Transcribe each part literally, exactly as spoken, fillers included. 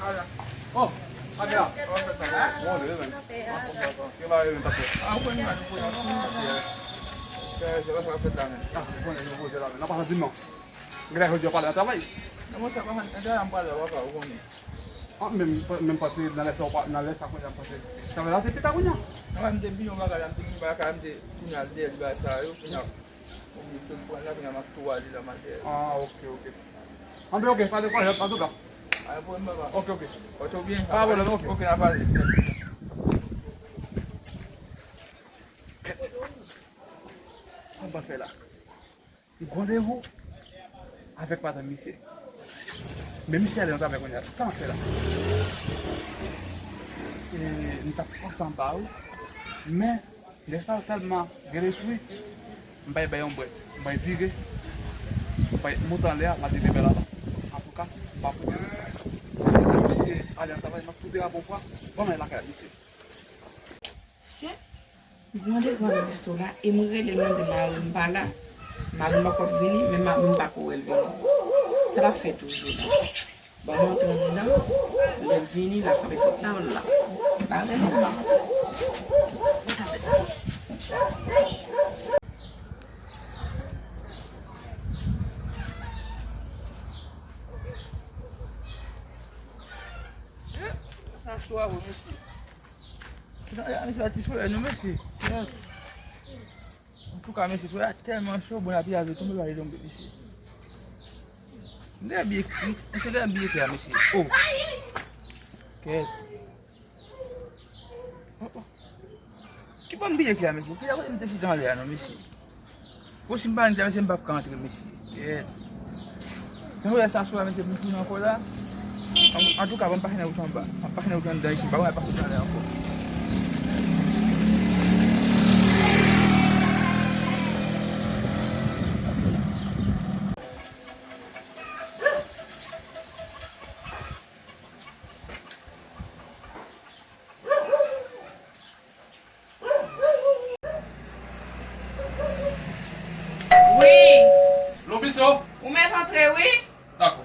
Oh, Abela. Bon, leve men. Yo pa leve men, pastè. Ah, ou konn nan, ou konn nan. Fè, fè, fè, fè la men. Ah, ou konnen nou poze la men. Nan pa santi m non. Gen lè jodi a pale a travay. Nan mwen sa pa nan travay m pale a papa, ou konnen. Ah, menm, menm panse nan lè sa ou pa, nan lè sa kounye a m panse. Travay la te pita kounye a. Nan mwen m te vin yon bagay la, m te vin bagay la, m te kounye a dèyè li bagay sa yo, kounye a. Ou vin pran la, kounye a m ap tou ale la, m al dèyè. Ah, ok, ok. Anben, ok, pa de pwoblèm, antouka. Pa de pwoblèm, papa. Ok, ok. Ou tou byen? Pa de pwoblèm, ok. Ok, n a pale. Kèt. Sa m pral fè la? M gen randevou avèk madanm misye. Men misye ale nan travay kounye a. Sa m ap fè la? E, m t ap panse anba wi. Men, lè sa yo tèlman gen lespri, m bay bay yon bwèt. M bay vire. M bay monte anlè a, m al debebe la. Antouka, m pa koute. Paske lè misye ale nan travay, m ap tou derape yon fwa. Ban m al lakay misye. Shit. M gen randevou avèk Bisto la, e m rele l, mwen di mari m pa la. Mari m poko vini, men m, m pako wè l vini. Sa l ap fè toujou la? Ban m antre anndan, lè l vini, l ap frape pòt la, l la. Bare l, m ap antre. Sa cho a vre, mesye. Mesye, a ti solèy non, mesye. Antouka, mesye, solèy la tèlman cho, bon, lapi a vle tonbe, pa vle tonbe, mesye. M gen biyè, m, se gen biyè klè, mesye. Oh. Kèt. Oh, oh. Ki bò m biyè klè, mesye? Ki lè kote m te chita anlè a non, mesye? Bon, si m pa antre, mesye, m p ap ka antre, mesye. Kèt. Jan m wè sa sou la, mesye, pou m tounen ankò la. An, antouka, ban m pase nan wout anba. M ap pase nan wout anndan isit, m pa wè pase nan lè ankò. Wi. Lobiso. Ou mèt antre, wi. Dakò.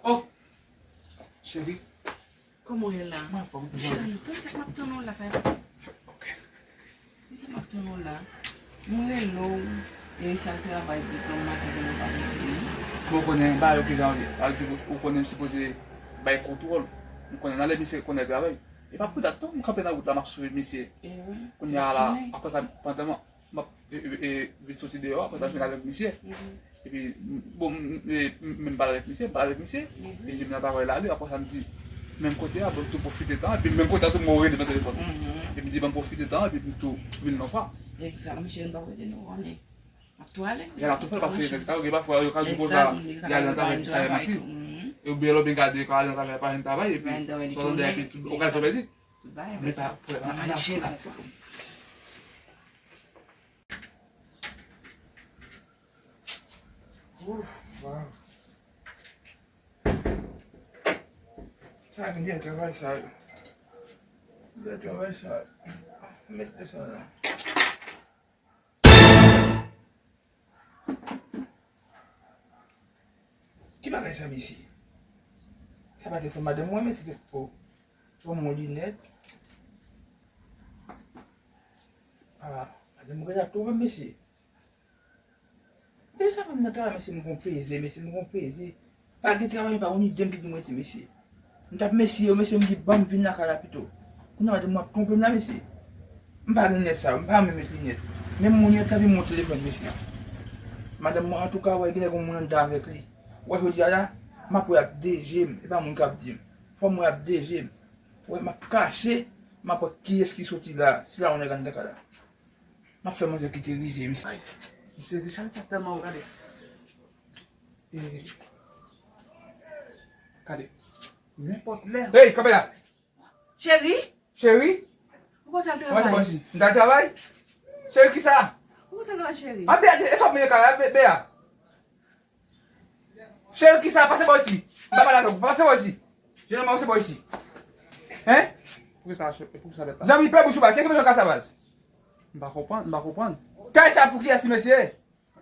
Oh, cheri. Kòman w ye la? Mwen anfòm. Cheri, tann sa m ap tann ou la, fè. Ok. Tann sa m ap tann ou la. Mwen rele w, e sa l travay di kòm maten kounye a pa vin vini. Bon, ou konnen bagay yo ki jan yo ye. Sa vle di, ou konnen m sipoze bay kontwòl. M konnen nan lè misye konnen travay. E pa pou dat non, m kanpe nan wout la, m ap swiv misye. E wi. Kounye a la, apre sa, pandan m, m ap, e, e, e, vin soti deyò, apre sa, m vin avèk misye. Mhm. Epi, m, bon, m, e, m, m pale avèk misye, m pale avèk misye. Mhm. Li di m nan travay la, li, apre sa, m di, menm kote a, bon, m tou pwofite tan, epi menm kote a, tou, m rele nan telefòn. Mhm. Epi m di, ban m pwofite tan, epi m tou vin nan fwa. Egzak, misye, m pa prete nou, konnen. Ap tou ale. Jan ap tou fè l, paske nèg sa yo gen pafwa yo ka di konsa, li ale nan travay, epi sa yo manti. Oubyen lè w byen gade, yo ka ale nan travay, pa jwenn travay, epi sa w tande, epi tout okazyon pèdi. Men pa, pa, pa, pa, pa. Ouf, waw. Sa gen de travay sa yo. De travay sa yo. Met de sa la. Ki bagay sa, mesye? Sa pa te fè madanm mwen, mesye, te, oh, ban mwen linèt. Ah, madanm mwen gentan twonpe m, mesye. Depi sa fè m nan travay, mesye, m gon plezi, mesye, m gon plezi. Pa gen travay, pa gon ide m ki di m rete, mesye. M t ap mesye yo, mesye, m di ban m vin lakay la pito. Kounye a madanm mwen ap twonpe m la, mesye. M pa gen linèt sa yo, m pa renmen met linèt. Men m wè linèt la vin mwen telefòn, mesye. Madanm mwen, antouka, wè, gen lè gon moun anndan avèk li. Wè, jodi a la, m ap wè ap de je m, e pa moun k ap di m. Fò m wè ap de je m. Wè, m ap kache, m ap wè kiyès ki soti la, si la yon nèg anndan kay la. M ap fè manzè kite rize, mesye. Ay, m sezi, chalè sa tèlman wo, gade. E, gade. Nenpòt lè. Hey, kanpe la! Cheri? Cheri? Ou konn al travay? Kòman se pòsib? M t al travay? Cheri, kisa? Ou konn al travay, cheri? A, Bea, e sa w ap mennen kay la, Be-, Bea? Cheri, kisa? Pase bò isi. M pa pale avè w. Pase bò isi. Jenòm, pase bò isi. Hein? Poukisa, poukisa bèt la? Zanmi, pè bouch ou ba. Kiyès ki bezwen kay sa, baz? M pa konprann, m pa konprann. Kay sa pou kiyès, mesye?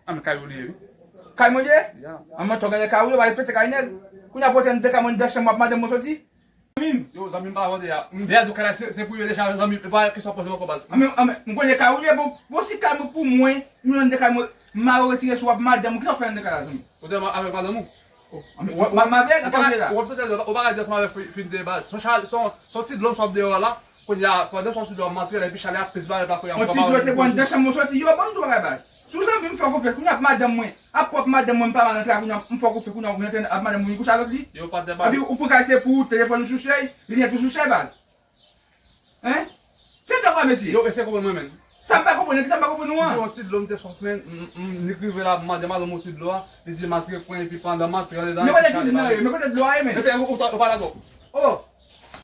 A, men kay ou li ye, wi. Kay mwen ye? An mwen to gade kay ou yo, ba repete kay nèg. Kounye a pote m de kay mwen nan chanm w ap madanm mwen soti. Zanmi m. Yo, zanmi m pa vande a. M deyè do kay la, se se pou yo deja zanmi m. E pa kesyon pwoblèm ankò baz. An men, an men, m konnen kay ou ye, bon, bon si kay mwen pou mwen, m nan de kay mwen, m a retire sou w ap madanm ou, kisa w fè nan de kay la zanmi? Ou te avèk madanm ou? An men, w ap avèk, atò w la. W ap soti, w pa ka di ansanm avèk fi- fin de baz. Son chal, son, son ti dlo m sòt deyò la. Kounye a, pandan son ti dlo m antre la, epi chalè a plis vale pa kounye a. On ti dlo te pran nan chanm mwen soti, yo, ban m di w bagay baz. Sou zanmi m fè konfyans, kounye a ap madanm mwen, ap pwòp madanm mwen, m pa mal antre a kounye a, m fè konfyans kounye a, ou rantre ap madanm mwen, vin kouche avèk li. Yo patnè baz. Epi ou pran kay se pou ou, telefòn ou sou chèy, linèt ou sou chèy baz. Hein? Tèt la pa mesye. Yo, eseye konprann mwen menm. Sa m pa konprann, kisa m pa konprann ou an? Di yon ti dlo m te swaf men, m, m, m, Nick rive la, m mande madanm yon ti dlo a, li di m antre pran epi pandan m antre andedan. Men kote kizin nan ye, men kote dlo a ye men. Epi ou, ou, ou pa dakò. Oh!